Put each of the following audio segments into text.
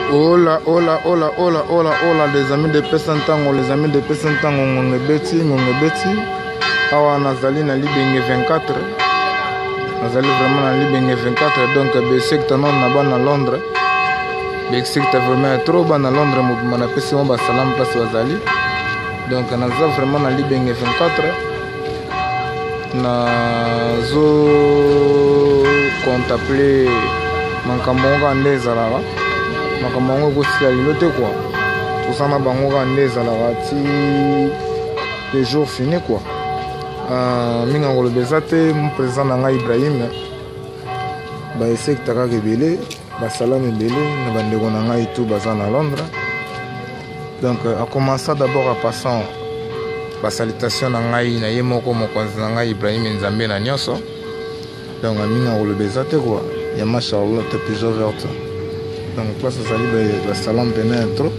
Hola, hola, hola, hola, hola, hola, les amis de Pesa Ntango, les amis de Pesa Ntango, ngonga ebeti, ngonga ebeti. Awa nazali na Libenge 24. Nazali vraiment na Libenge 24, donc besecta non na bana Londres. Besecta vraiment trop bana Londres mobima na pesi bango ba salam place bazali. Donc naza vraiment na Libenge 24. Nazo contempler makambo yango kaka nde ezalaka makambo yango ekosila lelo te kua toza na bango kaka nde ezalaka ti le jour fini kua uh, mingi akoloba eza te mo président na ngai ibrahim baesekta kaka ebele basalami ebele na bandeko na ngai tout baza na londres. Donc en commençant d'abord en passant ba salutation na ngai na ye moko mokonzi na ngai Ibrahim Nzambe na nyonso. Donc mingi akoloba eza te quoi. Ya ma Charlotte pigeon verte. Donc place ezali ba salam pene ya trop.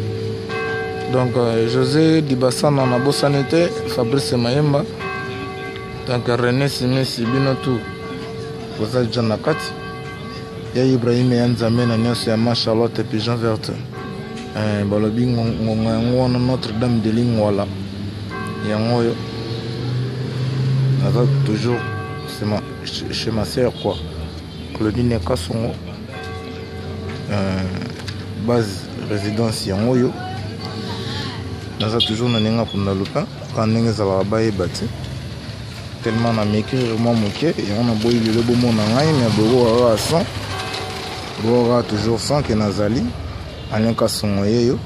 Donc euh, José Dibasana na bosani te, Fabrice Mayemba. Donc René Simisi bino tout. Boza déjà na kati. Ya Ibrahim ya Nzambe na nyonso ya ma Charlotte pigeon verte. Eh, balobi ngonga yango wana Notre Dame de Lingwala yango oyo naza toujours chez ma sœur quoi Claudine Kasongo euh, base résidence yango oyo naza toujours na ndenge akunda lupin kaka ndenge ezalaka bayeba te tellement na m'écrire mwa moke yango naboyi lelo bomona ngai me bokoka kaka son bokoka toujours son ke nazali Alain Kasongo yeyo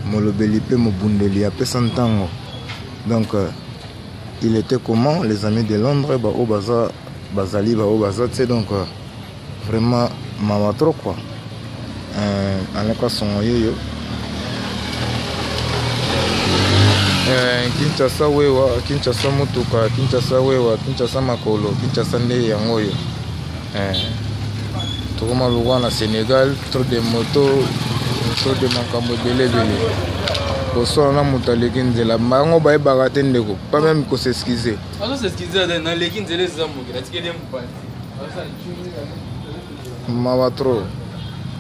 molobeli pe mobundeli apesa ntango donc euh, il était comment les amis de Londres ba oyo baza bazali ba oyo baza te donc euh, vraiment mawa trop quoi euh, Alain Kasongo yeyo eh, Kinshasa wewa Kinshasa motuka Kinshasa wewa Kinshasa makolo Kinshasa nde yango oyo eh, tokoma lokwa na Senegal trop de moto trop de makambo ebele ebele koswana na moto aleki nzela bango bayebaka te ndeko pas même kosexcuse mawa trop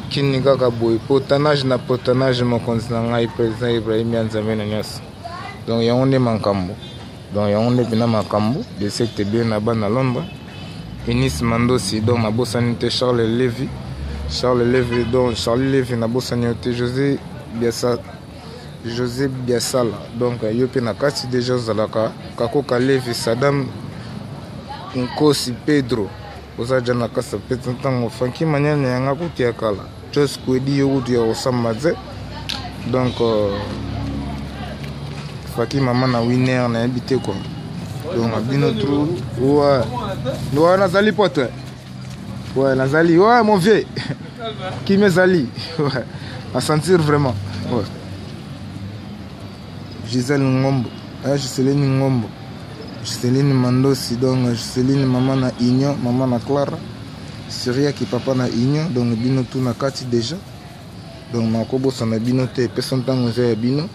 kini kaka boye potanage na potanage mokonzi na ngai président ibrahim ya nzambe na nyonso donc yango nde makambo donc yango nde mpena makambo de secte bien na bana londres Eunice Mandosi donc nabosani te Charles Levy Charles Levy donc Charlie Levy nabosani yo te José Biasa José Biasala donc yo mpe na kati deja ozalaka Kakoka Levy Saddam Nkosi Pedro oza ja na kasa mpe ntango Franki Manyanya yanga kutu ya kala Jos Kwedi yo kutu ya kosamba te donc euh, Faki mama na winner nayebi te quoi donc bino trop ouais ouais nazali pote ouais nazali ouais mon vieux kimi ezali ouais à sentir vraiment ouais Gisèle Ngombo eh, Giseline Ngombo Giseline Mandosi donc Giseline mama na Union mama na Clara Syriaki papa na Union donc bino tout na kati déjà donc nakobosana bino te pesa ntango eza ya bino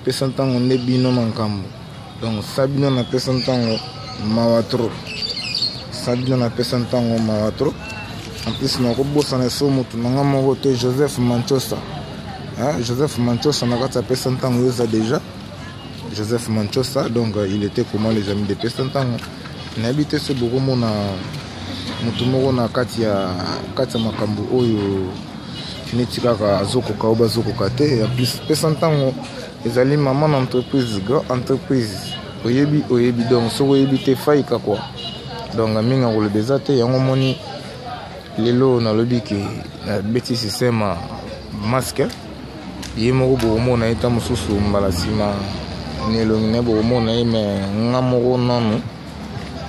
pesa ntango nde bino makambo donc sa bino na pesa ntango mawa trop sa bino na pesa ntango mawa trop en plus nakobosana so motu na nga moko te joseph manchosa hein? Joseph manchosa na kati ya pesa ntango yo oza déjà joseph manchosa donc euh, il était comment les amis de pesa ntango nayebi te so bokomona motu moko na kati ya kati ya makambo oyo neti kaka azokoka oyo bazokoka te en plus pesa ntango ezali mama na entreprise grand entreprise oyebi oyebi donc soki oyebi te faika kua donc mingi akoloba eza te yango omoni lelo nalobi ke nabeti systeme ya masque ye moko bokomona ye ta mosusu mbala nsima na elongi na ye bokomona ye me nga moko nanu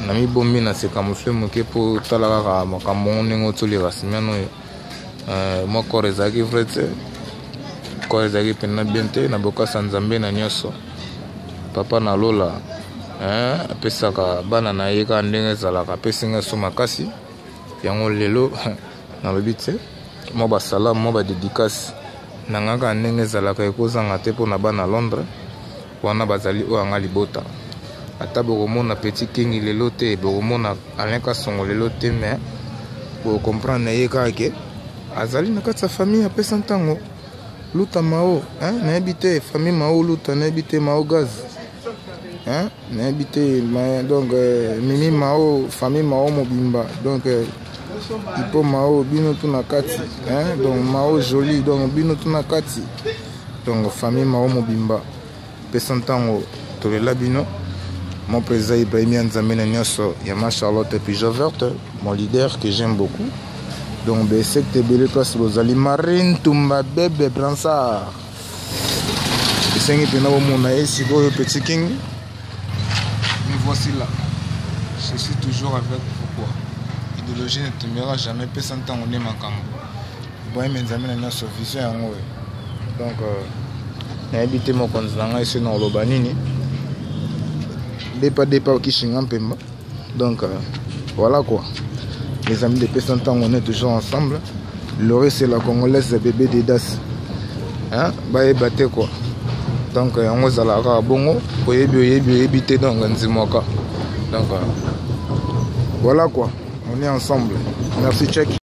namibombi na seka mosusu moke mpo tala kaka makambo yango ndenge otoleka semaine oyo euh, mwa corps ezalaki vrai te corps ezalaki mpenza bien te na bokasa nzambe na nyonso papa na lola apesaka bana na ye kaka ndenge ezalaka apesi ngai so makasi yango lelo nalobi te mwa basalamu mwa badedikase na ngai kaka ndenge ezalaka ekozanga te mpo na bana londres wana bazali oyo yanga libota ata bokomona petit kingi lelo te bokomona alain kasongo lelo te mais bokocomprendre na ye kaka ke Azali na kati ya famille apesa ntango. Luta Mao, hein, nayebi te famille Mao Luta, nayebi te Mao Gaz. Hein, nayebi te donc euh, Mimi Mao, famille Mao mobimba. Donc euh, Ipo Mao bino tout na kati, hein, donc Mao joli, donc bino tout na kati. Donc famille Mao mobimba. Pesa ntango tolela bino. Mon président Ibrahim Nzambe na nyonso ya ma Charlotte Pigeon Verte, mon leader que j'aime beaucoup. Donc be secte ebele place bozali Marine Tumba Bebe Bransard. Esengi mpena bomona ye sikoyo Petit King. Me voici là. Je suis toujours avec vous quoi. Idéologie ne tombera jamais pesa ntango nde makambo. Ibrahim Nzambe na nyonso vision yango oyo. Donc euh, nayebi te mokonzi na ngai soki nakoloba nini. Depa depa kishinga mpemba. Donc euh, voilà quoi. Les amis de Pesa Ntango, on est toujours ensemble. Laurie c'est la congolaise bébé de Das. Hein? Bayeba te quoi. Donc yango ezalaka kaka bongo, oyebi oyebi oyebi te donc nzimwaka. Donc euh, voilà quoi. On est ensemble. Merci check.